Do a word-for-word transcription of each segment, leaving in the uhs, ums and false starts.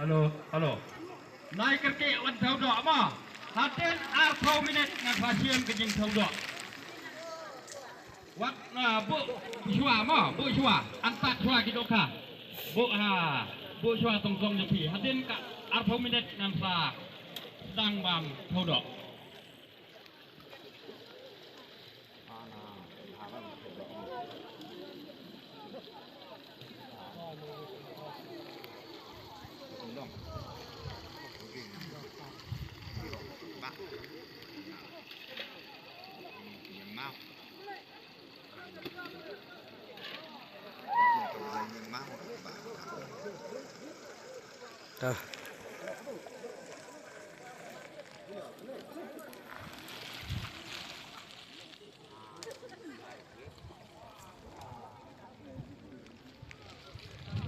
Hello, hello. Nai kyrkieh wan thew doh mo. Hadien arphew minit ngan sa shim ka jingthew doh. Wat, ah, buh shuwa mo, buh shuwa. Antat shuwa ki dohkha. Buh ha, buh shuwa tong song jong phi. Hadien ka arphew minit ngan sa sdang ban thew doh.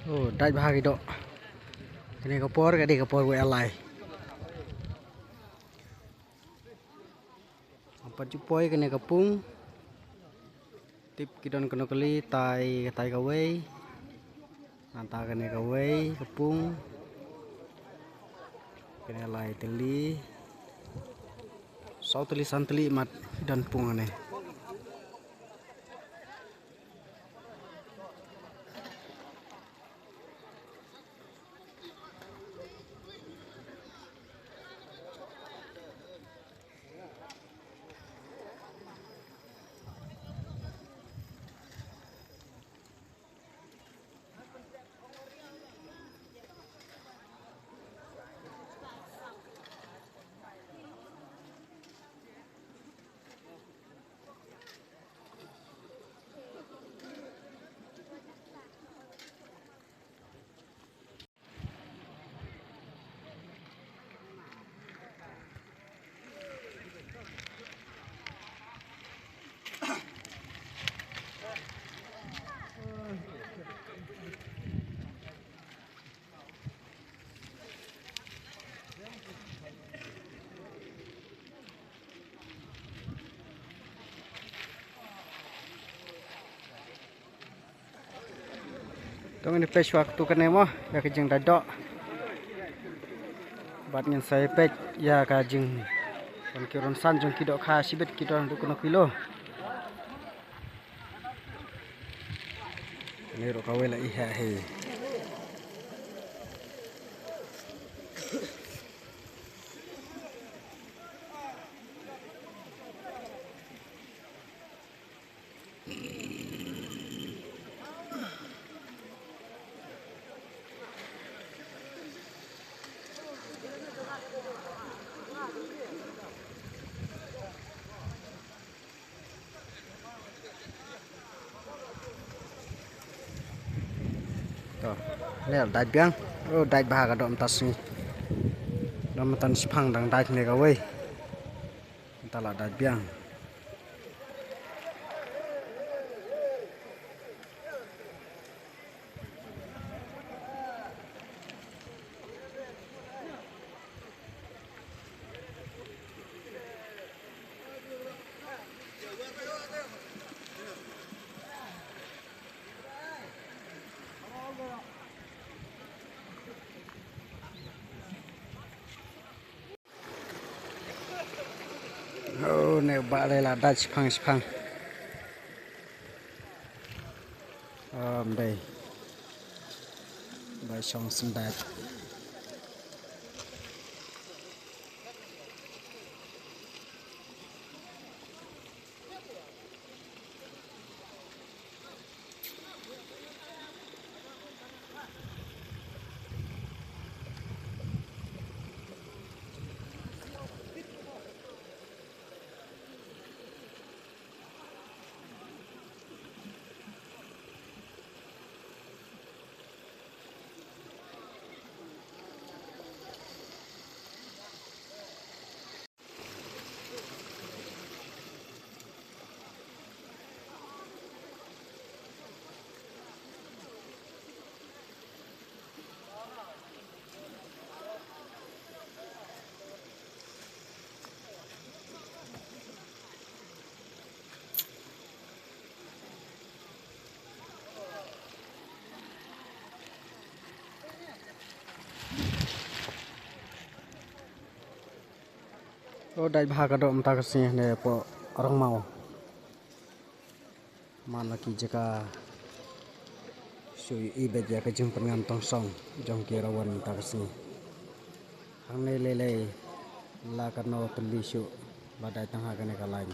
Oh, dait bha ki doh. Kane ka por ka dei ka por wei alai. Pat ju poi kane ka pung. Tip ki don kano kali tai, tai kawei. Nangta kane kawei ka pung. Kane lai tylli. Saw tylli san tylli mat ki don pung ne. To ngin peit shuwa katto katne mo ïa ka jingdait doh. Bad ngin sa ïa peit ïa ka jing, wan ki rynsan jong ki dohkha shibit ki don haduh kano kilo. Kane ruh kawei la ih ha hi. To, ne dait biang. Oh, dait bha ka doh mynta sngi. Doh mynta shiphang dang dait ne kawei. Mynta la dait biang. Oh, ne ba le la dait shiphang shiphang. Ym dei. Ba shong sngewdait. To dait bha ka doh mynta ka sngi ne po Rangmaw. Man la ki jaka shu i beit ïa ka jingpynngam tongsong jong ki rawan mynta ka sngi. Hangne lei lei la ka no tylli shuh ba dait tang ha kane ka lain.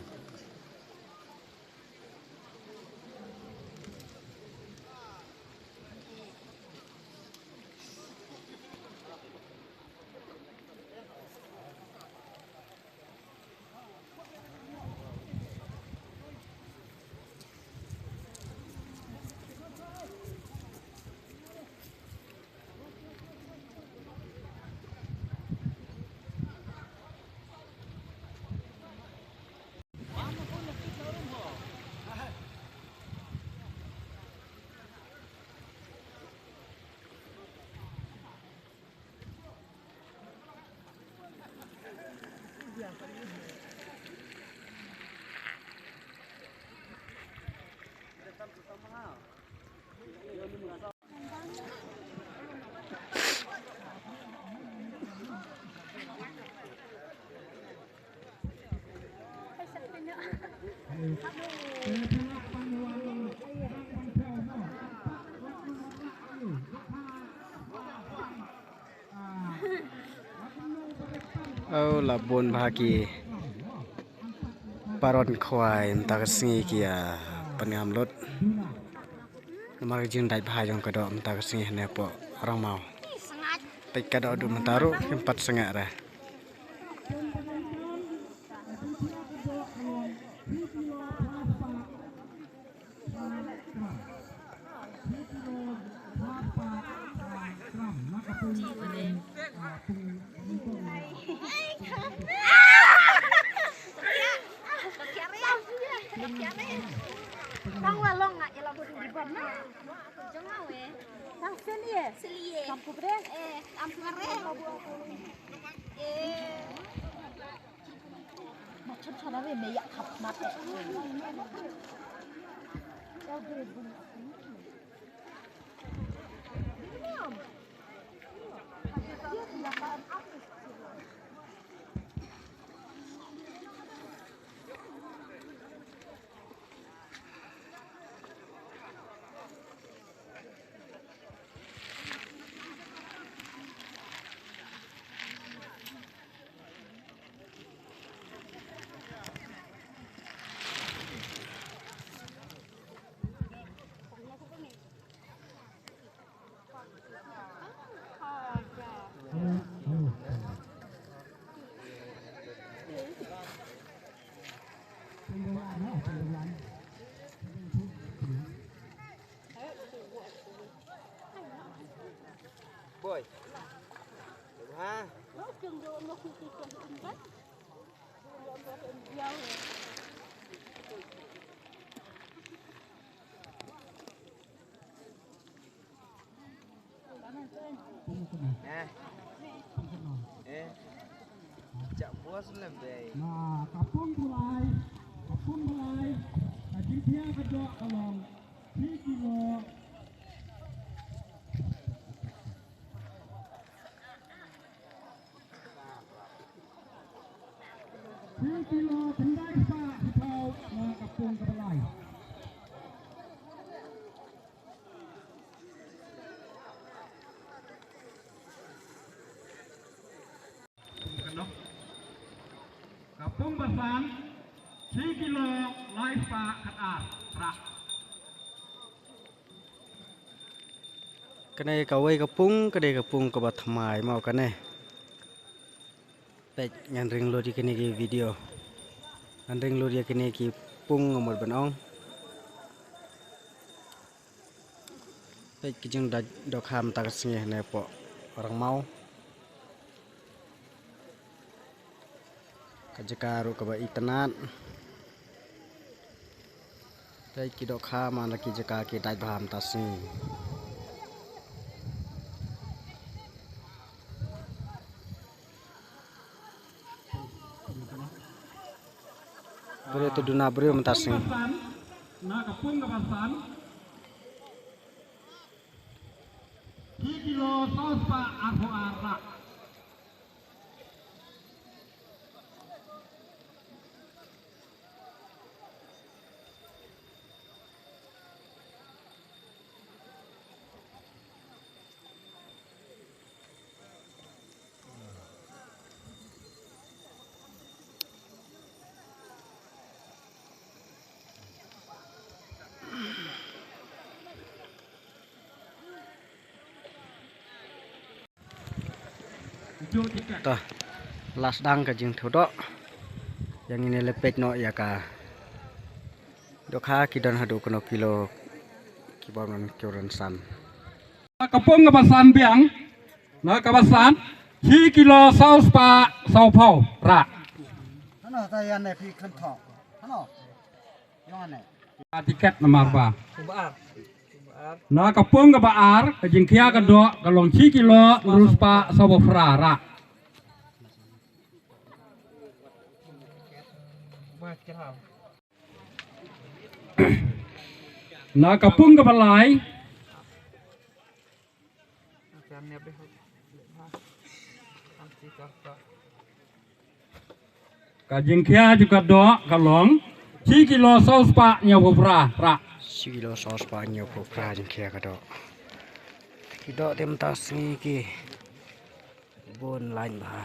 Oh, la bun bha ki paron khwai mynta ka sngi ki ïa pynngam lut. Namar ka jingdait bha jong ka doh mynta ka sngi hane po Rangmaw. Peit ka doh du mynta ruh kim pat sngap re. Bang walong nga ila budi bam na. Jong awe. Bang selie. Selie. Kampu bre. Eh, kampu bre. Eh. Boy. Ha? Eh. Eh. Chak bos lem dei. Na, ka pung bulai, ka pung bulai, ka jingpia ka jok ka long, three kilo. Three kilo, khyndai spah, ki thau, na ka pung ka bulai. Ka pung ba san, shi kilo, lai spah, khatar, prah. Kane kawei ka pung, kane ka pung kaba thymmai mo kane. Peit ngan ring lut ïa kine ki video. Ngan ring lut ïa kine ki pung nga mut ban ong. Peit ki jingdait dohkha mynta ka sngi ne po Rangmaw. Ka jaka ruh kaba itynnad. Peit ki dohkha man la ki jaka ki dait bha mynta sngi. Briew te duna briew mynta sngi. Na ka pung kaba san. Ki kilo saw spah arphew ar lak. Ta, last dang ka jingthoh doh. Ïa ngin ïa peit noh ïa ka dohkha ki don haduh kano kilo, ki bym don ki ransan. Ka pung kaba san biang, na kaba san, shi kilo saw spah saw phew, rah. Hano ta ïa ne phi khlem thoh. Hano. Ïa ne. Tiket namar ba. Na ka pung kaba ar, ka jingkhia ka doh, ka long shi kilo hynriew spah saw phew phra, rah. Na ka pung kaba lai, ka jingkhia jong ka doh ka long shi kilo saw spah hynñiew phew phra, rah. Shi kilo saw spah hynñiew phew phra jingkhia ka doh. Ki doh te mynta sngi ki bun lain bha.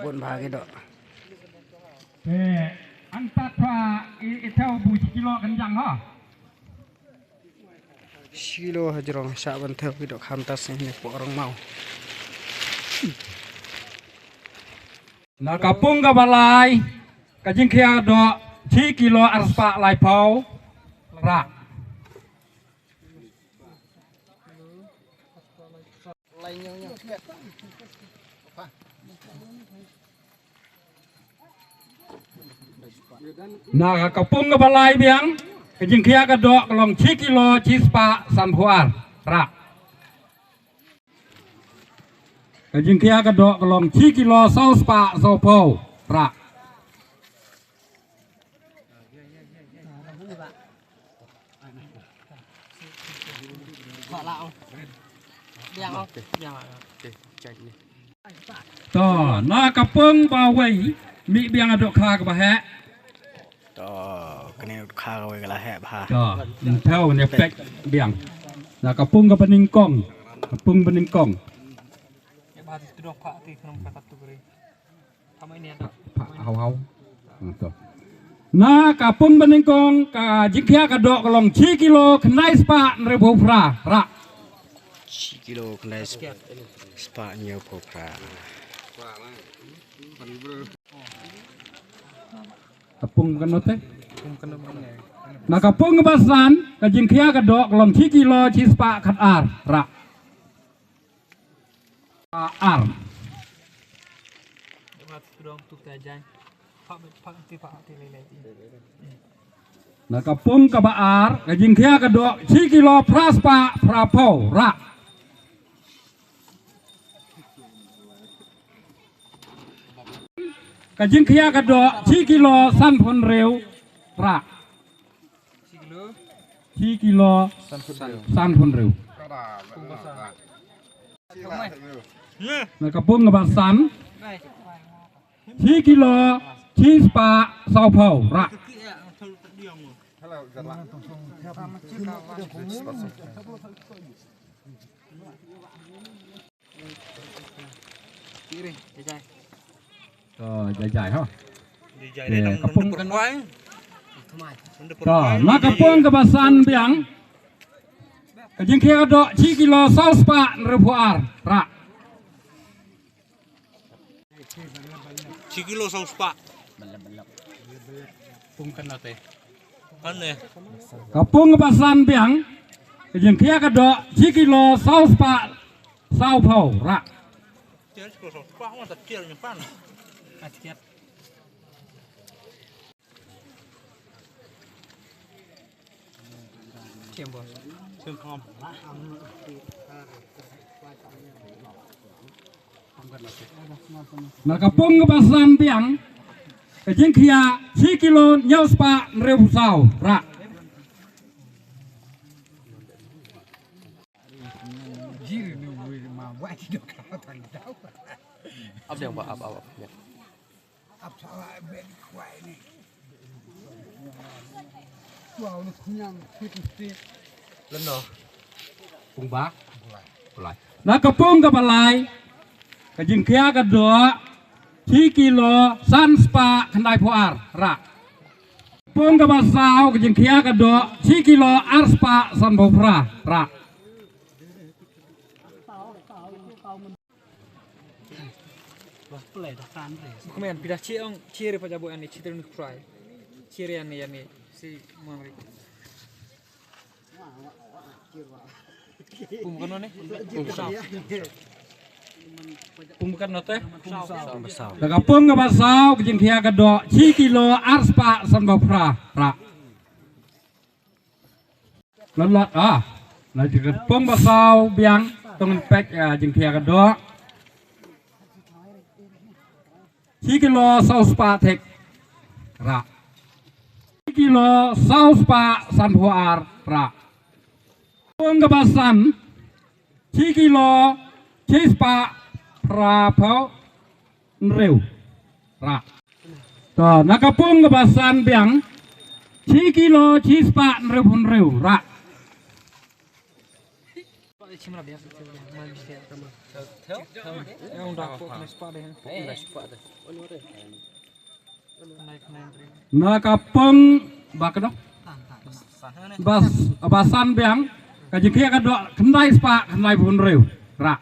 Bun bha ki doh. Te, hangta pha i, i thaw bu shi kilo kan jang ha. Shi kilo hajrong sha ban thaw ki doh khamta sing ne po rong mau. Na ka pung kaba lai, ka jingkhia doh, shi kilo ar spah lai phew, rah. Na ka pung kaba lai biang, ka jingkhia ka doh ka long shi kilo shi spah san phew ar, rah. Ka jingkhia ka doh ka long shi kilo saw spah saw phew, rah. To, na ka pung ba wei, mih biang dohkha kaba heh. To, kane dohkha kawei ka la heh bha. To, ntew ne pek biang. Na ka pung kaba nyngkong, ka pung ba nyngkong. Pha, pha, hau, hau. To. Na ka pung ba nyngkong ka jingkhia ka doh ka long shi kilo khyndai spah hynriew phew phra, rah. Shi kilo khyndai sp-, spah hynñiew phew phra. Ka pung kano te? Na ka pung ba san, ka jingkhia ka doh ka long shi kilo shi spah khat ar, rah. Ar. Na ka pung kaba ar, ka jingkhia ka doh, shi kilo phra spah phra phew, rah. Ka jingkhia ka doh, shi kilo san phew hynriew, rah. Shi kilo san phew hynriew. Na ka pung kaba san, shi kilo shi spah saw phew, rah. To, jai jai ha. Jai jai. Ka pung. To, na ka pung kaba san biang, ka jingkhia ka doh shi kilo saw spah hynriew phew ar, rah. Shi kilo saw spah. Pung kane te. Kane. Ka pung kaba san biang, ka jingkhia ka doh shi kilo saw spah saw phew, rah. Shi kilo saw spah, wan ta kil ni pan. Na ka pung kaba san biang, ka jingkhia shi kilo hynñiew spah hynriew phew saw, rah. Ap biang ba, ap, ap, ap. Lano. Pung ba? Pung lai. Na ka pung kaba lai, ka jingkhia ka doh shi kilo san spah khyndai phew ar, rah. Pung kaba saw, ka jingkhia ka doh shi kilo ar spah san phew phra, rah. Kmen pida chi ong chi re pa jabo ani chi terun krai. Chi re ani ani si mong re. Pung kano ne? Pung kano te? Pung saw. Daga pung kaba saw ka jingkhia ka doh chi kilo ar spah san phew phra phra. Lon lot ah. La jingkhia pung ba saw biang tong pek ah jingkhia ka doh. Chi kilo saw spah thik phra. Chi kilo saw spah san phew ar phra. Pung kaba san chi kilo chi spah phra phew hynriew phra. To na ka pung kaba san biang chi kilo chi spah hynriew phew hynriew phra. Na ka pung ba ka doh bas basan biang ka jingkhia ka doh khyndai spah khyndai phew hynriew phra.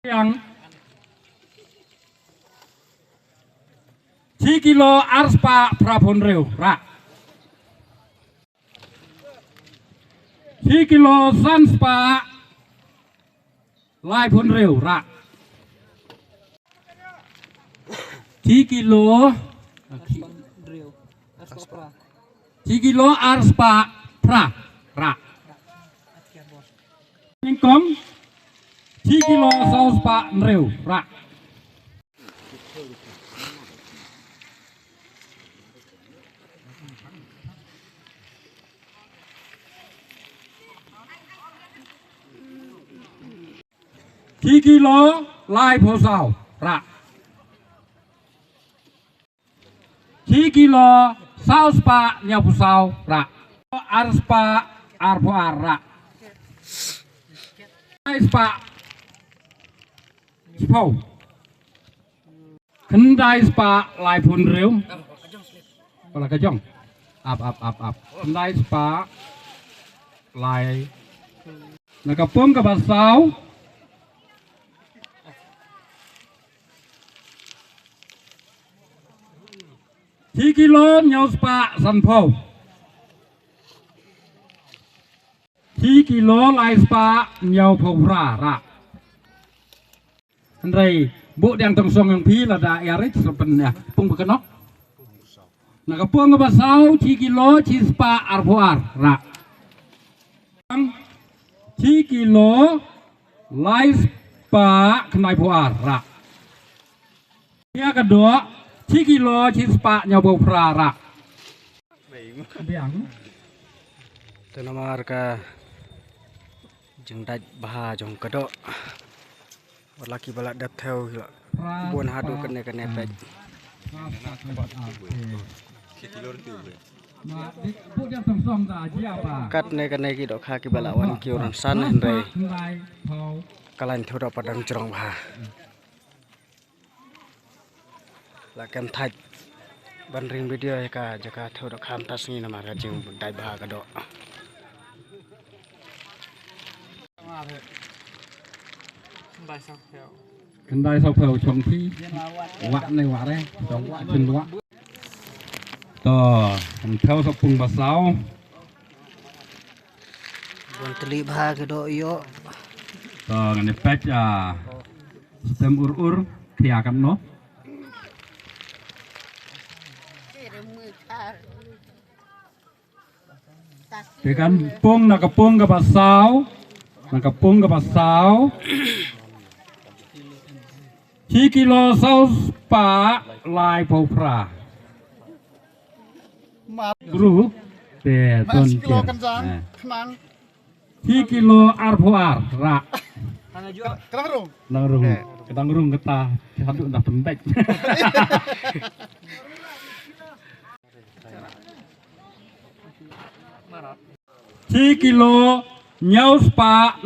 Biang chi kilo ar spah phra phew hynriew phra. Chi kilo san spah lai phew hynriew phra. Chi kilo chi kilo ar spah phra phra. Nyngkong chi kilo saw spah hynriew phra. Chi kilo lai phew saw phra. Chi kilo saw spah hynñiew phew saw phra. Ar spah ar phew ar phra. Lai spah Spah. Khyndai spah lai phew hynriew. Pala ka jong. Ap ap ap ap. Khyndai spah lai. Na ka pung kaba saw. Chi kilo hynñiew spah san phew. Chi kilo lai spah hynñiew phew phra phra. Hynrei buh diang tong song ïa phi lada ïa rich sa pynïa pung ba kano. Na ka pung ba saw chi kilo chi spah ar phew ar phra. Chi kilo lai spah khyndai phew ar phra. Ïa ka doh chi kilo chi spah hynñiew phew phra phra. Biang. Te namar ka jingdait bha jong ka doh. Wat la ki ba la dep thew ki la bun haduh kane kane peit. Katne kane ki dohkha ki ba la wan kiew rynsan hynrei ka lain thew doh pat dang jrong bha. La kem thait ban ring video ïa ka jaka thew dohkha mynta sngi namar ka jingdait bha ka doh. Khyndai saw phew chong phi. Wah ne wah re, chong wah chong wah. To, kan phew sa pung ba saw. Bun tylli bha ka doh ïoh. To, ngan ïa peit, ah, stem ur ur, khia katno. Te kan pung na ka pung kaba saw, na ka pung kaba saw. Chi kilo saw spah lai phew phra. Bru. Te ton kilo kan jang. Chi kilo ar phew ar phra. Ka dang rung. Dang rung. Ka dang rung kata. Haduh dah pendek. Chi kilo hynñiew spah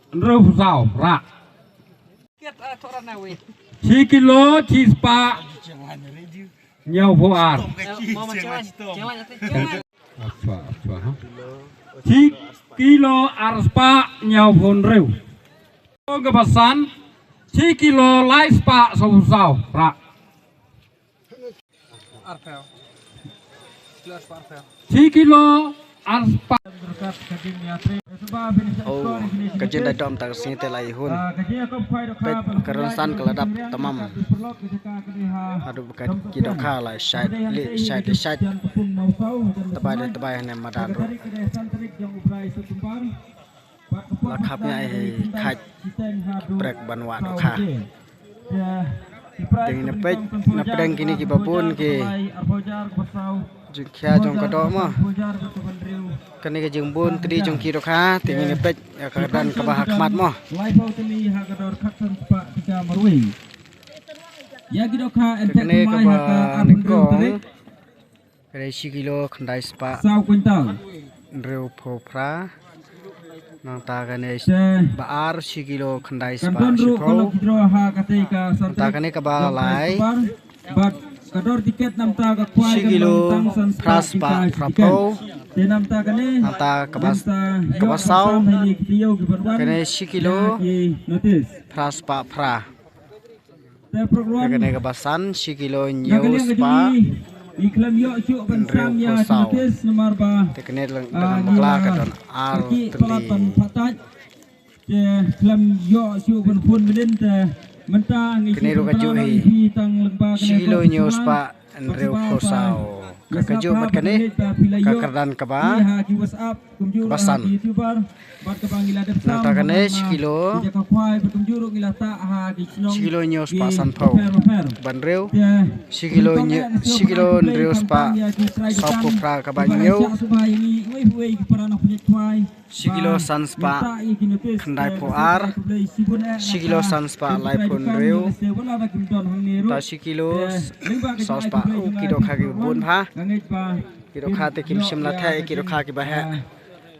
hynriew phew saw phra. Chi kilo chi spah hynñiew phew ar. Apa, apa, ha? Chi kilo ar spah hynñiew phew hynriew. Kaba san, shi kilo lai spah saw phew saw phra. Shi kilo ar spah. Oh, ka jingdait dom ta ka sngi te la i hun. Peit ka rynsan ka la dap tamam. Haduh ba ka ki dohkha la shait li shait li shait. Tbai li tbai hane madan ruh. La khap ïa i khait prek ban wah dohkha. Te ngin ïa peit na pdeng kine kiba bun ki jingkhia jong ka doh mo. Kane ka jingbun tdi jong ki dohkha, te ngin ïa peit ïa ka kyrdan kaba ha khmat mo. Ïa ki dohkha, te kane kaba nyngkong. Kane shi kilo khyndai spah. Saw kwintal. Hynriew phew phra. Nangta kane ba ar shi kilo khyndai spah shiphew. Nangta kane kaba lai. Shi kilo phra spah phra phew. Nangta kaba, kaba saw. Kane shi kilo phra spah phra. Te kane kaba san shi kilo hynñiew spah hynriew phew saw. Te kane lang bakla ka don ar tylli. Kane ruh ka juh hi shi kilo hynñiew spah hynriew phew saw. Ka ka juh bad kane ka kyrdan kaba, kaba san. Nangta kane shi kilo, shi kilo hynñiew spah san phew. Ba hynriew shi kilo hynñiew, shi kilo hynriew spah saw phew phra kaba hynñiew. Shi kilo san spah khyndai phew ar. Shi kilo san spah lai phew hynriew. Ta shi kilo saw spah, u ki dohkha ki bun bha. Ki dohkha te kim shym la theh ki dohkha kiba heh.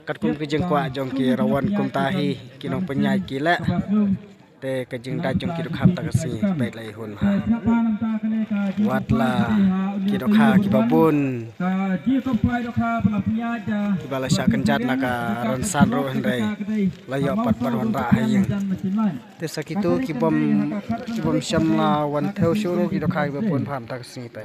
Katkum ki jingkwah jong ki rawan kumta hi ki nongpynïaid ki leh. Te ka jingdait jong ki dohkha mynta ka sngi peit la i hun ha. Wat la ki dohkha kiba bun kiba la shah kynjat na ka rynsan ruh hynrei la ïoh pat ban wanrah ha ïing. Te sa kito ki bym, ki bym shym la wan thew shuh ruh ki dohkha kiba bun bha mynta ka sngi peit.